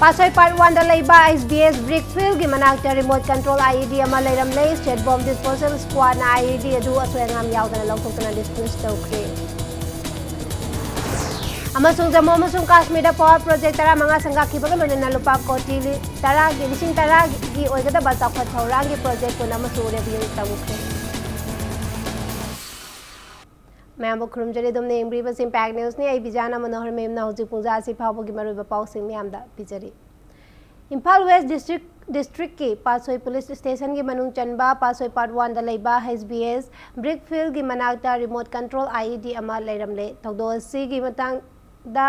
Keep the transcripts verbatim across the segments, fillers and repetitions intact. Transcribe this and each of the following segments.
ꯑꯁꯣꯏ ꯄꯥꯔꯠ ꯋꯥꯟꯗ ꯂꯩꯕ ꯑꯩꯆ ꯕꯤ ꯑꯦꯁ ꯕ꯭ꯔꯤꯛ ꯐꯤꯜꯒꯤ ꯃꯅꯥꯛꯇ ꯔꯤꯃꯣꯠ ꯀꯟꯇ꯭ꯔꯣꯜ ꯑꯥꯏ ꯏ ꯗꯤ ꯑꯃ ꯂꯩꯔꯝꯂꯦ꯫ ꯁ꯭ꯇꯦꯠ ꯕꯣꯝ ꯗꯤꯁꯄꯣꯖꯦꯜ ꯁ꯭ꯀ꯭ꯋꯥꯗꯅ ꯑꯥꯏ ꯏ ꯗꯤ ꯑꯗꯨ ꯑꯁꯣꯏ ꯑꯉꯥꯝ ꯌꯥꯎꯗꯅ ꯂꯧꯊꯣꯛꯇꯨꯅ ꯗꯤꯁꯄꯣꯖ ꯇꯧꯈ꯭ꯔꯦ꯫ ꯑꯃꯁꯨꯡ ꯖꯝꯃꯨ ꯑꯃꯁꯨꯡ ꯀꯥꯁꯃꯤꯔꯗ ꯄꯥꯋꯔ ꯄ꯭ꯔꯣꯖꯦꯛ ꯇꯔꯥꯃꯉꯥ ꯁꯪꯒꯥꯈꯤꯕꯒ ꯂꯣꯏꯅꯅ ꯂꯨꯄꯥ ꯀꯣꯇꯤ ꯇꯔꯥꯒꯤ, ꯂꯤꯁꯤꯡ ꯇꯔꯥꯒꯤ ꯑꯣꯏꯒꯗꯕ ꯆꯥꯎꯈꯠ ꯊꯧꯔꯥꯡꯒꯤ ꯄ꯭ꯔꯣꯖꯦꯛ ꯀꯨꯟ ꯑꯃꯁꯨ ꯔꯦꯚꯤꯅ꯭ꯌꯨ ꯇꯝꯈ꯭ꯔꯦ꯫ ꯃꯌꯥꯝꯕꯨ ꯈꯨꯔꯨꯝꯖꯔꯤ꯫ ꯑꯗꯣꯝꯅ ꯌꯦꯡꯕꯤꯔꯤꯕꯁꯤ ꯏꯝꯄꯦꯛ ꯅ꯭ꯌꯨꯁꯅꯤ꯫ ꯑꯩ ꯕꯤꯖꯥꯅ ꯃꯅꯣꯍꯔ ꯃꯌꯨꯝꯅ ꯍꯧꯖꯤꯛ ꯄꯨꯡꯖꯥ ꯑꯁꯤ ꯐꯥꯎꯕꯒꯤ ꯃꯔꯨꯑꯣꯏꯕ ꯄꯥꯎꯁꯤꯡ ꯃꯌꯥꯝꯗ ꯄꯤꯖꯔꯤ꯫ ꯏꯝꯐꯥꯜ ꯋꯦꯁ ꯗꯤꯁꯇ꯭ꯔꯤꯛ, ꯗꯤꯁꯇ꯭ꯔꯤꯛꯀꯤ ꯄꯥꯠꯁꯣꯏ ꯄꯨꯂꯤꯁ ꯁ꯭ꯇꯦꯁꯟꯒꯤ ꯃꯅꯨꯡ ꯆꯟꯕ ꯄꯥꯠꯁꯣꯏ ꯄꯥꯔꯠ ꯋꯥꯟꯗ ꯂꯩꯕ ꯑꯩꯆ ꯕꯤ ꯑꯦꯁ ꯕ꯭ꯔꯤꯛ ꯐꯤꯜꯒꯤ ꯃꯅꯥꯛꯇ ꯔꯤꯃꯣꯠ ꯀꯟꯇ꯭ꯔꯣꯜ ꯑꯥꯏ ꯏ ꯗꯤ ꯑꯃ ꯂꯩꯔꯝꯂꯦ꯫ ꯊꯧꯗꯣꯛ ꯑꯁꯤꯒꯤ ꯃꯇꯥꯡꯗ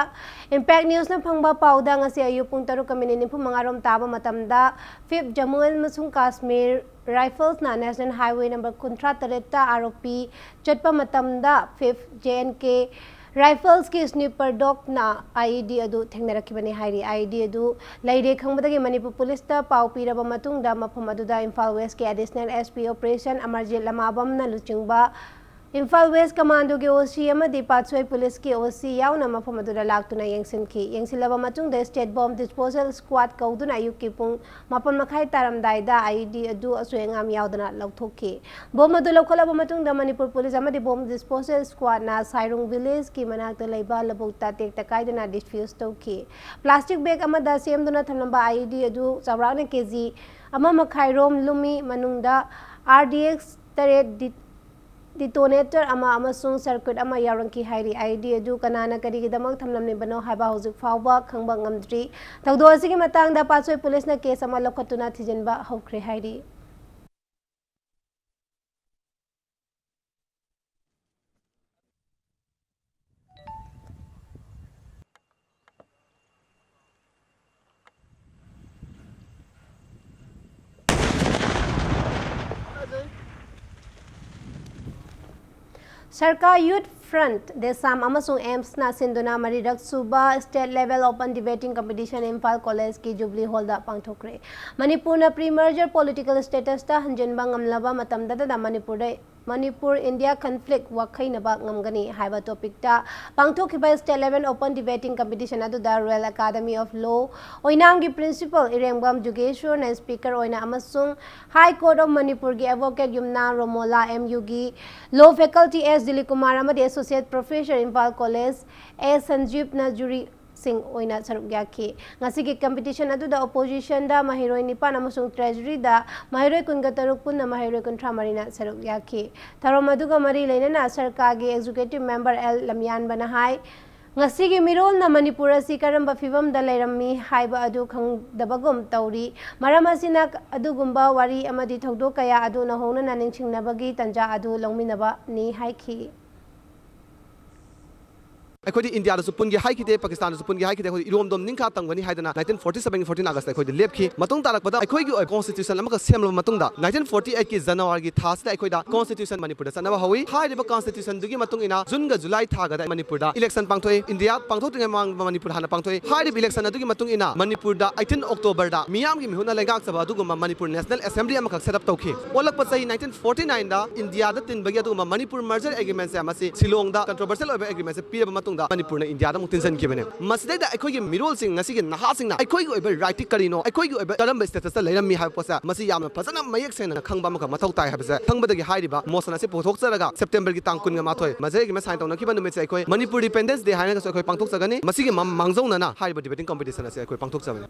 ꯏꯝꯄꯦꯛ ꯅ꯭ꯌꯨꯁꯅ ꯐꯪꯕ ꯄꯥꯎꯗ ꯉꯁꯤ ꯑꯌꯨꯛ ꯄꯨꯡ ꯇꯔꯨꯛꯀ ꯃꯤꯅꯤꯠ ꯅꯤꯐꯨ ꯃꯉꯥ ꯔꯣꯝ ꯇꯥꯕ ꯃꯇꯝꯗ ꯐꯤꯐ ꯖꯝꯃꯨ ꯑꯃꯁꯨꯡ ꯀꯥꯁꯃꯤꯔ ꯔꯥꯏꯐꯜꯁꯅ ꯅꯦꯁꯅꯦꯜ ꯍꯥꯏꯋꯦ ꯅꯝꯕꯔ ꯀꯨꯟꯊ꯭ꯔꯥ ꯇꯔꯦꯠꯇ ꯑꯥꯔꯣꯄꯤ ꯆꯠꯄ ꯃꯇꯝꯗ fifth J and K ꯔꯥꯏꯐꯜꯁꯀꯤ ꯁ꯭ꯅꯤꯄꯔ ꯗꯣꯒꯅ I E ꯗꯤ ꯑꯗꯨ ꯊꯦꯡꯅꯔꯛꯈꯤꯕꯅꯤ ꯍꯥꯏꯔꯤ꯫ ꯑꯥꯏ ꯏ ꯗꯤ ꯑꯗꯨ ꯂꯩꯔꯦ ꯈꯪꯕꯗꯒꯤ ꯃꯅꯤꯄꯨꯔ ꯄꯨꯂꯤꯁꯇ ꯄꯥꯎ ꯄꯤꯔꯕ ꯃꯇꯨꯡꯗ ꯃꯐꯝ ꯑꯗꯨꯗ ꯏꯝꯐꯥꯜ ꯋꯦꯁꯀꯤ additional S P operation Amarjeet ꯂꯃꯥꯕꯝꯅ ꯂꯨꯆꯤꯡꯕ ꯏꯝꯐꯥꯜ ꯋꯦꯁ ꯀꯃꯥꯟꯗꯣꯒꯤ ꯑꯣ ꯁꯤ ꯑꯃꯗꯤ ꯄꯥꯠꯁꯣꯏ ꯄꯨꯂꯤꯁꯀꯤ ꯑꯣ ꯁꯤ ꯌꯥꯎꯅ ꯃꯐꯝ ꯑꯗꯨꯗ ꯂꯥꯛꯇꯨꯅ ꯌꯦꯡꯁꯤꯟꯈꯤ꯫ ꯌꯦꯡꯁꯤꯜꯂꯕ ꯃꯇꯨꯡꯗ ꯁ꯭ꯇꯦꯠ ꯕꯣꯝ ꯗꯤꯁꯄꯣꯖꯦꯜ ꯁ꯭ꯀ꯭ꯋꯥꯗ ꯀꯧꯗꯨꯅ ꯑꯌꯨꯛꯀꯤ ꯄꯨꯡ ꯃꯥꯄꯟ ꯃꯈꯥꯏ ꯇꯥꯔꯝꯗꯥꯏꯗ ꯑꯥꯏ ꯏ ꯗꯤ ꯑꯗꯨ ꯑꯁꯣꯏ ꯑꯉꯥꯝ ꯌꯥꯎꯗꯅ ꯂꯧꯊꯣꯛꯈꯤ꯫ ꯕꯣꯝ ꯑꯗꯨ ꯂꯧꯈꯠꯂꯕ ꯃꯇꯨꯡꯗ ꯃꯅꯤꯄꯨꯔ ꯄꯨꯂꯤꯁ ꯑꯃꯗꯤ ꯕꯣꯝ ꯗꯤꯁꯄꯣꯖꯦꯜ ꯁ꯭ꯀ꯭ꯋꯥꯗꯅ ꯁꯥꯏꯔꯨꯡ ꯚꯤꯂꯦꯖꯀꯤ ꯃꯅꯥꯛꯇ ꯂꯩꯕ ꯂꯧꯕꯨꯛꯇ ꯇꯦꯛꯇ ꯀꯥꯏꯗꯅ ꯗꯤꯁꯄ꯭ꯌꯨꯁ ꯇꯧꯈꯤ꯫ ꯄ꯭ꯂꯥꯁꯇꯤꯛ ꯕꯦꯒ ꯑꯃꯗ ꯁꯦꯝꯗꯨꯅ ꯊꯝꯂꯝꯕ ꯑꯥꯏ ꯏ ꯗꯤ ꯑꯗꯨ ꯆꯥꯎꯔꯥꯛꯅ ꯀꯦ ꯖꯤ ꯑꯃ ꯃꯈꯥꯏ ꯔꯣꯝ ꯂꯨꯝꯃꯤ꯫ ꯃꯅꯨꯡꯗ ꯑꯥꯔ ꯗꯤ ꯑꯦꯛꯁ ꯇꯔꯦꯠ ꯗꯤ-, ꯗꯤꯇꯣꯅꯦꯇꯔ ꯑꯃ ꯑꯃꯁꯨꯡ ꯁꯔꯀ꯭ꯌꯨꯠ ꯑꯃ ꯌꯥꯎꯔꯝꯈꯤ ꯍꯥꯏꯔꯤ꯫ ꯑꯥꯏ ꯏ ꯗꯤ ꯑꯗꯨ ꯀꯅꯥꯅ ꯀꯔꯤꯒꯤꯗꯃꯛ ꯊꯝꯂꯝꯂꯤꯕꯅꯣ ꯍꯥꯏꯕ ꯍꯧꯖꯤꯛ ꯐꯥꯎꯕ ꯈꯪꯕ ꯉꯝꯗ꯭ꯔꯤ꯫ ꯊꯧꯗꯣꯛ ꯑꯁꯤꯒꯤ ꯃꯇꯥꯡꯗ ꯄꯥꯠꯁꯣꯏ ꯄꯨꯂꯤꯁꯅ ꯀꯦꯁ ꯑꯃ ꯂꯧꯈꯠꯇꯨꯅ ꯊꯤꯖꯤꯟꯕ ꯍꯧꯈ꯭ꯔꯦ ꯍꯥꯏꯔꯤ꯫ ꯁꯔꯀꯥꯔ ꯌꯨꯊ ꯐ꯭ꯔꯟꯠ, ꯗꯦꯁꯥꯝ ꯑꯃꯁꯨꯡ ꯑꯦꯝꯁꯅ ꯁꯤꯟꯗꯨꯅ ꯃꯔꯤꯔꯛ ꯁꯨꯕ State Level Open Debating Competition Imphal ꯀꯣꯂꯦꯖꯀꯤ ꯖꯨꯕꯂꯤ ꯍꯣꯜꯗ ꯄꯥꯡꯊꯣꯛꯈ꯭ꯔꯦ꯫ ꯃꯅꯤꯄꯨꯔꯅ ꯄ꯭ꯔꯤ ꯃꯔꯖꯔ ꯄꯣꯂꯤꯇꯤꯀꯦꯜ ꯁ꯭ꯇꯦꯇꯁꯇ ꯍꯟꯖꯤꯟꯕ ꯉꯝꯂꯕ ꯃꯇꯝꯗꯇꯗ ꯃꯅꯤꯄꯨꯔꯗ Manipur India conflict ꯋꯥꯈꯩꯅꯕ ꯉꯝꯒꯅꯤ ꯍꯥꯏꯕ ꯇꯣꯄꯤꯛꯇ ꯄꯥꯡꯊꯣꯛꯈꯤꯕ State Level Open Debating Competition ꯑꯗꯨꯗ Royal Academy of Law ꯑꯣꯏꯅꯥꯝꯒꯤ Principal ꯏꯔꯦꯡꯕꯝ ꯖꯨꯒꯦꯁꯣꯔꯅ Speaker ꯑꯣꯏꯅ ꯑꯃꯁꯨꯡ High Court of ꯃꯅꯤꯄꯨꯔꯒꯤ Advocate ꯌꯨꯝꯅꯥꯝ ꯔꯣꯃꯣꯂꯥ, M U ꯒꯤ Law Faculty S Dilip Kumar ꯑꯃꯗꯤ Associate Professor Imphal College S ꯁꯟꯖꯤꯞꯅ jury ꯁꯤꯡ ꯑꯣꯏꯅ ꯁꯔꯨꯛ ꯌꯥꯈꯤ꯫ ꯉꯁꯤꯒꯤ competition ꯑꯗꯨꯗ Opposition ꯗ ꯃꯍꯩꯔꯣꯏ ꯅꯤꯄꯥꯟ ꯑꯃꯁꯨꯡ Treasury ꯗ ꯃꯍꯩꯔꯣꯏ ꯀꯨꯟꯒ ꯇꯔꯨꯛ, ꯄꯨꯟꯅ ꯃꯍꯩꯔꯣꯏ ꯀꯨꯟꯊ꯭ꯔꯥ ꯃꯔꯤꯅ ꯁꯔꯨꯛ ꯌꯥꯈꯤ꯫ ꯊꯧꯔꯝ ꯑꯗꯨꯒ ꯃꯔꯤ ꯂꯩꯅꯅ ꯁꯔꯀꯥꯔꯒꯤ Executive Member L ꯂꯝꯌꯥꯟꯕꯅ ꯍꯥꯏ, ꯉꯁꯤꯒꯤ ꯃꯤꯔꯣꯜꯅ ꯃꯅꯤꯄꯨꯔ ꯑꯁꯤ ꯀꯔꯝꯕ ꯐꯤꯚꯝꯗ ꯂꯩꯔꯝꯃꯤ ꯍꯥꯏꯕ ꯑꯗꯨ ꯈꯪꯗꯕꯒꯨꯝ ꯇꯧꯔꯤ꯫ ꯃꯔꯝ ꯑꯁꯤꯅ ꯑꯗꯨꯒꯨꯝꯕ ꯋꯥꯔꯤ ꯑꯃꯗꯤ ꯊꯧꯗꯣꯛ ꯀꯌꯥ ꯑꯗꯨ ꯅꯧꯍꯧꯅꯅ ꯅꯤꯡꯁꯤꯡꯅꯕꯒꯤ ꯇꯥꯟꯖꯥ ꯑꯗꯨ ꯂꯧꯃꯤꯟꯅꯕꯅꯤ ꯍꯥꯏꯈꯤ꯫ ꯑꯩꯈꯣꯏꯗꯤ ꯏꯟꯗꯤꯌꯥꯗꯁꯨ ꯄꯨꯟꯒꯦ ꯍꯥꯏꯈꯤꯗꯦ, ꯄꯥꯀꯤꯁꯇꯥꯟꯗꯁꯨ ꯄꯨꯟꯒꯦ ꯍꯥꯏꯈꯤꯗꯦ, ꯑꯩꯈꯣꯏꯗꯤ ꯏꯔꯣꯝꯗꯣꯝ ꯅꯤꯡꯈꯥ ꯇꯝꯒꯅꯤ ꯍꯥꯏꯗꯅ nineteen forty seven ꯒꯤ fourteen August ꯇ ꯑꯩꯈꯣꯏꯗꯤ ꯂꯦꯞꯈꯤ꯫ ꯃꯇꯨꯡ ꯇꯥꯔꯛꯄꯗ ꯑꯩꯈꯣꯏꯒꯤ ꯑꯣꯏꯕ constitution ꯑꯃꯈꯛ ꯁꯦꯝꯂꯕ ꯃꯇꯨꯡꯗ nineteen forty eight ꯀꯤ January ꯒꯤ ꯊꯥꯁꯤꯗ ꯑꯩꯈꯣꯏꯗ constitution ꯃꯅꯤꯄꯨꯔꯗ ꯆꯠꯅꯕ ꯍꯧꯏ꯫ ꯍꯥꯏꯔꯤꯕ constitution ꯗꯨꯒꯤ ꯃꯇꯨꯡ ꯏꯟꯅ ꯖꯨꯟꯒ ꯖꯨꯂꯥꯏ ꯊꯥꯒꯗ ꯃꯅꯤꯄꯨꯔꯗ election ꯄꯥꯡꯊꯣꯛꯏ꯫ ꯏꯟꯗꯤꯌꯥ ꯄꯥꯡꯊꯣꯛꯇ꯭ꯔꯤꯉꯩ ꯃꯃꯥꯡꯗ ꯃꯅꯤꯄꯨꯔ ꯍꯥꯟꯅ ꯄꯥꯡꯊꯣꯛꯏ꯫ ꯍꯥꯏꯔꯤꯕ election ꯑꯗꯨꯒꯤ ꯃꯇꯨꯡ ꯏꯟꯅ ꯃꯅꯤꯄꯨꯔꯗ eighteen October ꯗ ꯃꯤꯌꯥꯝꯒꯤ ꯃꯤꯍꯨꯠꯅ ꯂꯩꯉꯥꯛꯆꯕ ꯑꯗꯨꯒꯨꯝꯕ ꯃꯅꯤꯄꯨꯔ National Assembly ꯑꯃꯈꯛ set up ꯇꯧꯈꯤ꯫ ꯑꯣꯜꯂꯛꯄ ꯆꯍꯤ nineteen forty nine ꯗ ꯏꯟꯗꯤꯌꯥꯗ ꯇꯤꯟꯕꯒꯤ ꯑꯗꯨꯒꯨꯝꯕ ꯃꯅꯤꯄꯨꯔ merger agreement ꯁꯦ ꯃꯁꯤ ꯁꯤꯂꯣꯡꯗ controversial ꯑꯣꯏꯕ agreement ꯁꯦ ꯄꯤꯔꯕ ꯃꯇꯨꯡꯗ ꯃꯅꯤꯄꯨꯔꯅ ꯏꯟꯗꯤꯌꯥꯗ ꯑꯃꯨꯛ ꯇꯤꯟꯁꯤꯟꯈꯤꯕꯅꯤ꯫ ꯃꯁꯤꯗꯩꯗ ꯑꯩꯈꯣꯏꯒꯤ ꯃꯤꯔꯣꯜꯁꯤꯡ, ꯉꯁꯤꯒꯤ ꯅꯍꯥꯁꯤꯡꯅ ꯑꯩꯈꯣꯏꯒꯤ ꯑꯣꯏꯕ right ꯇꯤ ꯀꯔꯤꯅꯣ, ꯑꯩꯈꯣꯏꯒꯤ ꯑꯣꯏꯕ ꯀꯔꯝꯕ status ꯇ ꯂꯩꯔꯝꯃꯤ ꯍꯥꯏꯕ ꯄꯣꯠꯁꯦ ꯃꯁꯤ ꯌꯥꯝꯅ ꯐꯖꯅ ꯃꯌꯦꯛ ꯁꯦꯡꯅ ꯈꯪꯕ ꯑꯃꯈꯛ ꯃꯊꯧ ꯇꯥꯏ ꯍꯥꯏꯕꯁꯦ ꯈꯪꯕꯗꯒꯤ ꯍꯥꯏꯔꯤꯕ motion ꯑꯁꯤ ꯄꯨꯊꯣꯛꯆꯔꯒ September ꯒꯤ ꯇꯥꯡ ꯀꯨꯟꯒ ꯃꯥꯊꯣꯏ merger agreement sign ꯇꯧꯅꯈꯤꯕ ꯅꯨꯃꯤꯠꯁꯦ ꯑꯩꯈꯣꯏ Manipur Independence Day ꯍꯥꯏꯔꯒꯁꯨ ꯑꯩꯈꯣꯏ ꯄꯥꯡꯊꯣꯛꯆꯒꯅꯤ꯫ ꯃꯁꯤꯒꯤ ꯃ-, ꯃꯥꯡꯖꯧꯅꯅ ꯍꯥꯏꯔꯤꯕ debating competition ꯑꯁꯤ ꯑꯩꯈꯣꯏ ꯄꯥꯡꯊꯣꯛꯆꯕꯅꯤ꯫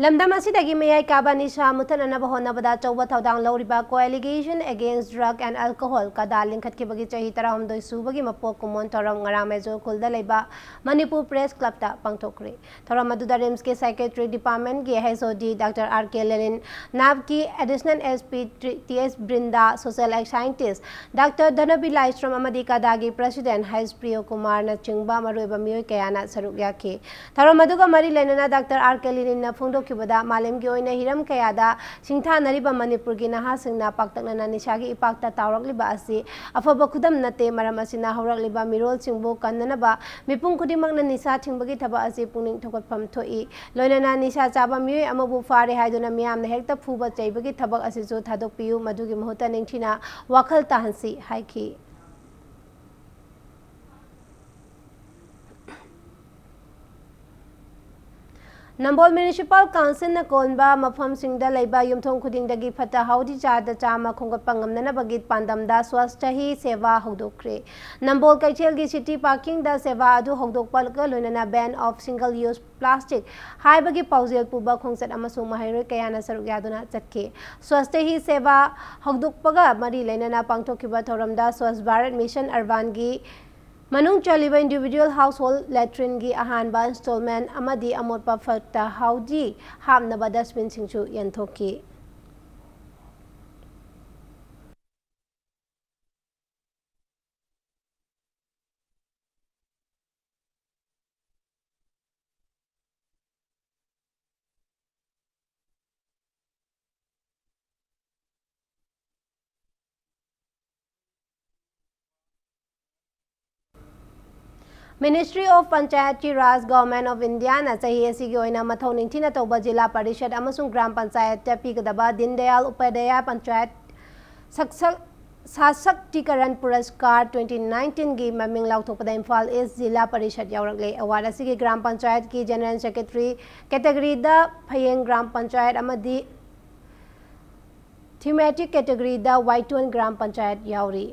ꯂꯝꯗꯝ ꯑꯁꯤꯗꯒꯤ ꯃꯌꯥꯏ ꯀꯥꯕ ꯅꯤꯁꯥ ꯃꯨꯊꯠꯅꯅꯕ ꯍꯣꯠꯅꯕꯗ ꯑꯆꯧꯕ ꯊꯧꯗꯥꯡ ꯂꯧꯔꯤꯕ Co-Aligation Against Drug and Alcohol, ꯀꯗꯥ, ꯂꯤꯡꯈꯠꯈꯤꯕꯒꯤ ꯆꯍꯤ ꯇꯔꯥꯍꯨꯝꯗꯣꯏ ꯁꯨꯕꯒꯤ ꯃꯄꯣꯛ ꯀꯨꯝꯑꯣꯟ ꯊꯧꯔꯝ ꯉꯔꯥꯡ ꯃꯦꯖꯣꯔ ꯈꯨꯜꯗ ꯂꯩꯕ ꯃꯅꯤꯄꯨꯔ Press Club ꯇ ꯄꯥꯡꯊꯣꯛꯈ꯭ꯔꯦ꯫ ꯊꯧꯔꯝ ꯑꯗꯨꯗ RIMS ꯀꯤ Psychiatric Department ꯀꯤ H O D Doctor R K Lenin, NAPH ꯀꯤ Additional S P T S ꯕ꯭ꯔꯤꯟꯗꯥ, Social Scientist Doctor ꯙꯅꯕꯤ ꯂꯥꯏꯁ꯭ꯔꯝ ꯑꯃꯗꯤ ꯀꯗꯥꯒꯤ President H ꯄ꯭ꯔꯤꯌꯣ ꯀꯨꯃꯥꯔꯅ ꯆꯤꯡꯕ ꯃꯔꯨꯑꯣꯏꯕ ꯃꯤꯑꯣꯏ ꯀꯌꯥꯅ ꯁꯔꯨꯛ ꯌꯥꯈꯤ꯫ ꯊꯧꯔꯝ ꯑꯗꯨꯒ ꯃꯔꯤ ꯂꯩꯅꯅ Doctor R K Lenin ꯅ ꯐꯣꯡꯗꯣꯛ ꯈꯤꯕꯗ ꯃꯥꯂꯦꯝꯒꯤ ꯑꯣꯏꯅ ꯍꯤꯔꯝ ꯀꯌꯥꯗ ꯁꯤꯡꯊꯥꯅꯔꯤꯕ ꯃꯅꯤꯄꯨꯔꯒꯤ ꯅꯍꯥꯁꯤꯡꯅ ꯄꯥꯛꯇꯛꯅꯅ ꯅꯤꯁꯥꯒꯤ ꯏꯄꯥꯛꯇ ꯇꯥꯎꯔꯛꯂꯤꯕ ꯑꯁꯤ ꯑꯐꯕ ꯈꯨꯗꯝ ꯅꯠꯇꯦ꯫ ꯃꯔꯝ ꯑꯁꯤꯅ ꯍꯧꯔꯛꯂꯤꯕ ꯃꯤꯔꯣꯜꯁꯤꯡꯕꯨ ꯀꯟꯅꯅꯕ ꯃꯤꯄꯨꯝ ꯈꯨꯗꯤꯡꯃꯛꯅ ꯅꯤꯁꯥ ꯊꯤꯡꯕꯒꯤ ꯊꯕꯛ ꯑꯁꯤ ꯄꯨꯛꯅꯤꯡ ꯊꯧꯒꯠꯐꯝ ꯊꯣꯛꯏ꯫ ꯂꯣꯏꯅꯅ ꯅꯤꯁꯥ ꯆꯥꯕ ꯃꯤꯑꯣꯏ ꯑꯃꯕꯨ ꯐꯥꯔꯦ ꯍꯥꯏꯗꯨꯅ ꯃꯤꯌꯥꯝꯅ ꯍꯦꯛꯇ ꯐꯨꯕ ꯆꯩꯕꯒꯤ ꯊꯕꯛ ꯑꯁꯤꯁꯨ ꯊꯥꯗꯣꯛꯄꯤꯌꯨ꯫ ꯃꯗꯨꯒꯤ ꯃꯍꯨꯠꯇ ꯅꯤꯡꯊꯤꯅ ꯋꯥꯈꯜ ꯇꯥꯍꯟꯁꯤ ꯍꯥꯏꯈꯤ꯫ ꯅꯝꯕꯣꯜ ꯃ꯭ꯌꯨꯅꯤꯁꯤꯄꯥꯜ ꯀꯥꯎꯟꯁꯤꯜꯅ ꯀꯣꯟꯕ ꯃꯐꯝꯁꯤꯡꯗ ꯂꯩꯕ ꯌꯨꯝꯊꯣꯡ ꯈꯨꯗꯤꯡꯗꯒꯤ ꯐꯠꯇ ꯍꯥꯎꯗꯤ ꯆꯥꯗ ꯆꯥꯝꯃ ꯈꯣꯝꯒꯠꯄ ꯉꯝꯅꯅꯕꯒꯤ ꯄꯥꯟꯗꯝꯗ ꯁ꯭ꯋꯁꯊ ꯍꯤ ꯁꯦꯕꯥ ꯍꯧꯗꯣꯛꯈ꯭ꯔꯦ꯫ ꯅꯝꯕꯣꯜ ꯀꯩꯊꯦꯜꯒꯤ ꯁꯤꯇꯤ ꯄꯥꯔꯀꯤꯡꯗ ꯁꯦꯕꯥ ꯑꯗꯨ ꯍꯧꯗꯣꯛꯄꯒ ꯂꯣꯏꯅꯅ ban of single use plastic ꯍꯥꯏꯕꯒꯤ ꯄꯥꯎꯖꯦꯜ ꯄꯨꯕ ꯈꯣꯡꯆꯠ ꯑꯃꯁꯨꯡ ꯃꯍꯩꯔꯣꯏ ꯀꯌꯥꯅ ꯁꯔꯨꯛ ꯌꯥꯗꯨꯅ ꯆꯠꯈꯤ꯫ ꯁ꯭ꯋꯁꯊ ꯍꯤ ꯁꯦꯕꯥ ꯍꯧꯗꯣꯛꯄꯒ ꯃꯔꯤ ꯂꯩꯅꯅ ꯄꯥꯡꯊꯣꯛꯈꯤꯕ ꯊꯧꯔꯝꯗ ꯁ꯭ꯋꯁꯊ ꯚꯥꯔꯠ ꯃꯤꯁꯟ ꯑꯔꯕꯥꯟꯒꯤ ꯃꯅꯨꯡ ꯆꯜꯂꯤꯕ individual household latrine ꯒꯤ ꯑꯍꯥꯟꯕ installment ꯑꯃꯗꯤ ꯑꯃꯣꯠꯄ ꯐꯠꯇ ꯍꯥꯎꯗꯤ ꯍꯥꯞꯅꯕ dustbin ꯁꯤꯡꯁꯨ ꯌꯦꯟꯊꯣꯛꯈꯤ꯫ Ministry of Panchayati Raj, Government of India ꯅ ꯆꯍꯤ ꯑꯁꯤꯒꯤ ꯑꯣꯏꯅ ꯃꯊꯧ ꯅꯤꯡꯊꯤꯅ ꯇꯧꯕ ꯖꯤꯂꯥ ꯄꯔꯤꯁꯗ ꯑꯃꯁꯨꯡ ꯒ꯭ꯔꯥꯝ ꯄꯟꯆꯥꯌꯠꯇ ꯄꯤꯒꯗꯕ ꯗꯤꯟ ꯗꯌꯥꯜ ꯎꯄꯥꯙ꯭ꯌꯥꯌ ꯄꯟꯆꯥꯌꯠ ꯁꯛꯁꯛ-, ꯁꯥꯁꯛꯇꯤꯀꯔꯟ ꯄꯨꯔꯁꯀꯥꯔ twenty nineteen ꯒꯤ ꯃꯃꯤꯡ ꯂꯥꯎꯊꯣꯛꯄꯗ ꯏꯝꯐꯥꯜ ꯏꯁ ꯖꯤꯂꯥ ꯄꯔꯤꯁꯗ ꯌꯥꯎꯔꯛꯂꯦ꯫ Award ꯑꯁꯤꯒꯤ ꯒ꯭ꯔꯥꯝ ꯄꯟꯆꯥꯌꯠꯀꯤ general secretary category ꯗ ꯐꯌꯦꯡ ꯒ꯭ꯔꯥꯝ ꯄꯟꯆꯥꯌꯠ ꯑꯃꯗꯤ thematic category ꯗ ꯋꯥꯏꯇꯣꯟ ꯒ꯭ꯔꯥꯝ ꯄꯟꯆꯥꯌꯠ ꯌꯥꯎꯔꯤ꯫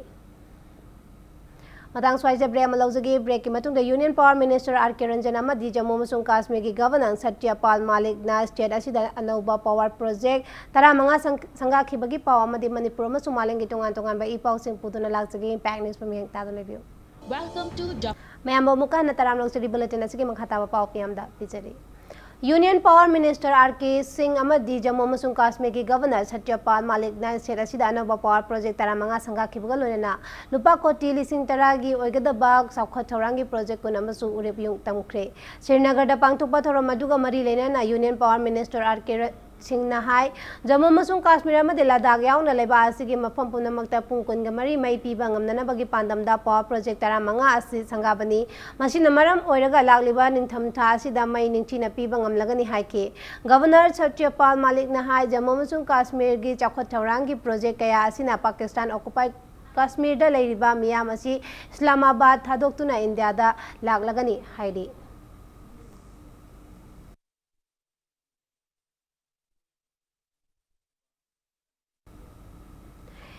ꯃꯇꯥꯡ ꯁ꯭ꯋꯥꯏꯁꯤꯗ break ꯑꯃ ꯂꯧꯖꯒꯦ꯫ Break ꯀꯤ ꯃꯇꯨꯡꯗ Union Power Minister ꯑꯥꯔ ꯀꯦ ꯔꯟꯖꯟ ꯑꯃꯗꯤ ꯖꯝꯃꯨ ꯑꯃꯁꯨꯡ ꯀꯥꯁꯃꯤꯔꯒꯤ Governor ꯁꯇ꯭ꯌꯄꯥꯜ ꯃꯥꯂꯤꯛꯅ state ꯑꯁꯤꯗ ꯑꯅꯧꯕ power project ꯇꯔꯥꯃꯉꯥ ꯁꯪ-, ꯁꯪꯒꯥꯈꯤꯕꯒꯤ ꯄꯥꯎ ꯑꯃꯗꯤ ꯃꯅꯤꯄꯨꯔ ꯑꯃꯁꯨꯡ ꯃꯥꯂꯦꯝꯒꯤ ꯇꯣꯉꯥꯟ ꯇꯣꯉꯥꯟꯕ ꯏ ꯄꯥꯎꯁꯤꯡ ꯄꯨꯗꯨꯅ ꯂꯥꯛꯆꯒꯦ꯫ Impact News ꯄꯨꯝ ꯌꯦꯡ ꯇꯥꯗꯨꯅ ꯂꯩꯕꯤꯌꯨ꯫ Welcome to Doc- ꯃꯌꯥꯝꯕꯨ ꯑꯃꯨꯛꯀ ꯍꯟꯅ ꯇꯔꯥꯝꯅ ꯑꯣꯛꯆꯔꯤ꯫ Bulletin ꯑꯁꯤꯒꯤ ꯃꯈꯥ ꯇꯥꯕ ꯄꯥꯎ ꯃꯤꯌꯥꯝꯗ ꯄꯤꯖꯔꯤ꯫ Union Power Minister R K Singh ꯑꯃꯗꯤ ꯖꯝꯃꯨ ꯑꯃꯁꯨꯡ ꯀꯥꯁꯃꯤꯔꯒꯤ Governor ꯁꯇ꯭ꯌꯄꯥꯜ ꯃꯥꯂꯤꯛꯅ state ꯑꯁꯤꯗ ꯑꯅꯧꯕ power project ꯇꯔꯥꯃꯉꯥ ꯁꯪꯒꯥꯈꯤꯕꯒ ꯂꯣꯏꯅꯅ ꯂꯨꯄꯥ ꯀꯣꯇꯤ ꯂꯤꯁꯤꯡ ꯇꯔꯥꯒꯤ ꯑꯣꯏꯒꯗꯕ ꯆꯥꯎꯈꯠ ꯊꯧꯔꯥꯡꯒꯤ project ꯀꯨꯟ ꯑꯃꯁꯨ ꯎꯔꯦꯞ ꯌꯨꯡ ꯇꯝꯈ꯭ꯔꯦ꯫ ꯁ꯭ꯔꯤꯅꯒꯔꯗ ꯄꯥꯡꯊꯣꯛꯄ ꯊꯧꯔꯝ ꯑꯗꯨꯒ ꯃꯔꯤ ꯂꯩꯅꯅ Union Power Minister R K ꯁꯤꯡꯅ ꯍꯥꯏ, ꯖꯝꯃꯨ ꯑꯃꯁꯨꯡ ꯀꯥꯁꯃꯤꯔ ꯑꯃꯗꯤ ꯂꯗꯥꯈ ꯌꯥꯎꯅ ꯂꯩꯕꯥꯛ ꯑꯁꯤꯒꯤ ꯃꯐꯝ ꯄꯨꯝꯅꯃꯛꯇ ꯄꯨꯡ ꯀꯨꯟꯒ ꯃꯔꯤ ꯃꯩ ꯄꯤꯕ ꯉꯝꯅꯅꯕꯒꯤ ꯄꯥꯟꯗꯝꯗ power project ꯇꯔꯥꯃꯉꯥ ꯑꯁꯤ ꯁꯪꯒꯥꯕꯅꯤ꯫ ꯃꯁꯤꯅ ꯃꯔꯝ ꯑꯣꯏꯔꯒ ꯂꯥꯛꯂꯤꯕ ꯅꯤꯡꯊꯝ ꯊꯥ ꯑꯁꯤꯗ ꯃꯩ ꯅꯤꯡꯊꯤꯅ ꯄꯤꯕ ꯉꯝꯂꯒꯅꯤ ꯍꯥꯏꯈꯤ꯫ Governor ꯁꯇ꯭ꯌꯄꯥꯜ ꯃꯥꯂꯤꯛꯅ ꯍꯥꯏ, ꯖꯝꯃꯨ ꯑꯃꯁꯨꯡ ꯀꯥꯁꯃꯤꯔꯒꯤ ꯆꯥꯎꯈꯠ ꯊꯧꯔꯥꯡꯒꯤ project ꯀꯌꯥ ꯑꯁꯤꯅ ꯄꯥꯀꯤꯁꯇꯥꯟ occupied ꯀꯥꯁꯃꯤꯔꯗ ꯂꯩꯔꯤꯕ ꯃꯤꯌꯥꯝ ꯑꯁꯤ ꯏꯁꯂꯥꯃꯥꯕꯥꯗ ꯊꯥꯗꯣꯛꯇꯨꯅ ꯏꯟꯗꯤꯌꯥꯗ ꯂꯥꯛꯂꯒꯅꯤ ꯍꯥꯏꯔꯤ꯫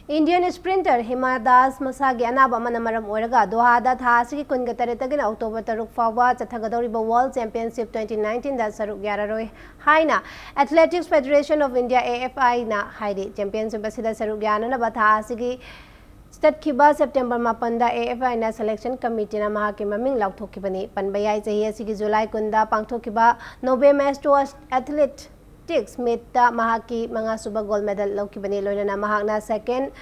Indian sprinter ꯍꯤꯃꯥ ꯗꯥꯁ ꯃꯁꯥꯒꯤ ꯑꯅꯥꯕ ꯑꯃꯅ ꯃꯔꯝ ꯑꯣꯏꯔꯒ ꯗꯣꯍꯥꯗ ꯊꯥ ꯑꯁꯤꯒꯤ ꯀꯨꯟꯒ ꯇꯔꯦꯠꯇꯒꯤꯅ October ꯇꯔꯨꯛ ꯐꯥꯎꯕ ꯆꯠꯊꯒꯗꯧꯔꯤꯕ World Championship twenty nineteenꯗ ꯁꯔꯨꯛ ꯌꯥꯔꯔꯣꯏ ꯍꯥꯏꯅ Athletics Federation of India, A F I ꯅ ꯍꯥꯏꯔꯤ꯫ Championship ꯑꯁꯤꯗ ꯁꯔꯨꯛ ꯌꯥꯅꯅꯕ ꯊꯥ ꯑꯁꯤꯒꯤ ꯆꯠꯈꯤꯕ September ꯃꯥꯄꯟꯗ A F I ꯅ selection committeeꯅ ꯃꯍꯥꯛꯀꯤ ꯃꯃꯤꯡ ꯂꯥꯎꯊꯣꯛꯈꯤꯕꯅꯤ꯫ ꯄꯟꯕ ꯌꯥꯏ, ꯆꯍꯤ ꯑꯁꯤꯒꯤ July ꯀꯨꯟꯗ ꯄꯥꯡꯊꯣꯛꯈꯤꯕ Nobem Astro Athletics Meetꯇ ꯃꯍꯥꯛꯀꯤ ꯃꯉꯥꯁꯨꯕ gold medal ꯂꯧꯈꯤꯕꯅꯤ꯫ ꯂꯣꯏꯅꯅ ꯃꯍꯥꯛꯅ second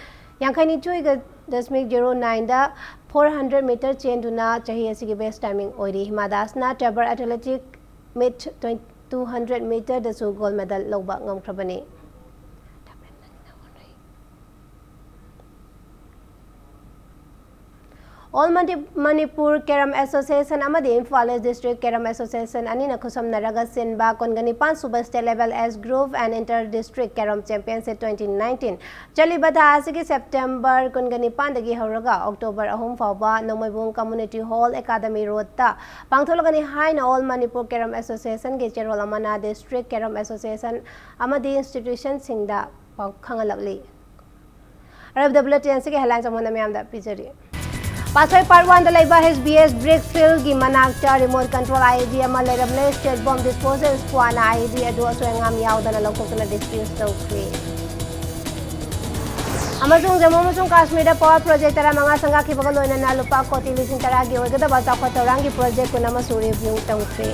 ꯌꯥꯡꯈꯩꯅꯤꯊꯣꯏꯒ ꯗꯁꯃꯤꯛ zero nineꯗ four hundred meter ꯆꯦꯟꯗꯨꯅ ꯆꯍꯤ ꯑꯁꯤꯒꯤ best timing ꯑꯣꯏꯔꯤ꯫ Hima ꯗꯥꯁꯅ Tabor Athletic Meet two hundred meterꯗꯁꯨ gold medal ꯂꯧꯕ ꯉꯝꯈ꯭ꯔꯕꯅꯤ꯫ All Mani-, Manipur Carrom Association ꯑꯃꯗꯤ Imphal East District Carrom Association ꯑꯅꯤꯅ ꯈꯨꯠꯁꯝꯅꯔꯒ ꯁꯤꯟꯕ ꯀꯨꯟꯒ ꯅꯤꯄꯥꯟ ꯁꯨꯕ State Level Age Group and Inter District Carrom Championship twenty nineteen ꯆꯠꯂꯤꯕ ꯊꯥ ꯑꯁꯤꯒꯤ September ꯀꯨꯟꯒ ꯅꯤꯄꯥꯟꯗꯒꯤ ꯍꯧꯔꯒ October ꯑꯍꯨꯝ ꯐꯥꯎꯕ ꯅꯣꯡꯃꯩꯕꯨꯡ Community Hall, Academy Roadꯇ ꯄꯥꯡꯊꯣꯛꯂꯒꯅꯤ ꯍꯥꯏꯅ All Manipur Carrom Associationꯒꯤ ꯆꯦꯔꯣꯜ ꯑꯃꯅ district carrom association ꯑꯃꯗꯤ institutionꯁꯤꯡꯗ ꯄꯥꯎ ꯈꯪꯍꯜꯂꯛꯂꯤ꯫ ꯑꯔꯣꯏꯕꯗ bulletin ꯑꯁꯤꯒꯤ headlines ꯑꯃꯨꯛ ꯍꯟꯅ ꯃꯌꯥꯝꯗ ꯄꯤꯖꯔꯤ꯫ ꯄꯥꯠꯁꯣꯏ Part Oneꯗ ꯂꯩꯕ H B S Brick Fieldꯒꯤ ꯃꯅꯥꯛꯇ remote control I E D ꯑꯃ ꯂꯩꯔꯝꯂꯦ꯫ State Bomb Disposal Squadꯅ I E D ꯑꯗꯨ ꯑꯁꯣꯏ ꯑꯉꯥꯝ ꯌꯥꯎꯗꯅ ꯂꯧꯊꯣꯛꯇꯨꯅ defuse ꯇꯧꯈ꯭ꯔꯦ꯫ ꯑꯃꯁꯨꯡ ꯖꯝꯃꯨ ꯑꯃꯁꯨꯡ ꯀꯥꯁꯃꯤꯔꯗ power project ꯇꯔꯥꯃꯉꯥ ꯁꯪꯒꯥꯈꯤꯕꯒ ꯂꯣꯏꯅꯅ ꯂꯨꯄꯥ ꯀꯣꯇꯤ ꯂꯤꯁꯤꯡ ꯇꯔꯥꯒꯤ ꯑꯣꯏꯒꯗꯕ ꯆꯥꯎꯈꯠ ꯊꯧꯔꯥꯡꯒꯤ project ꯀꯨꯟ ꯑꯃꯁꯨ review ꯇꯧꯈ꯭ꯔꯦ꯫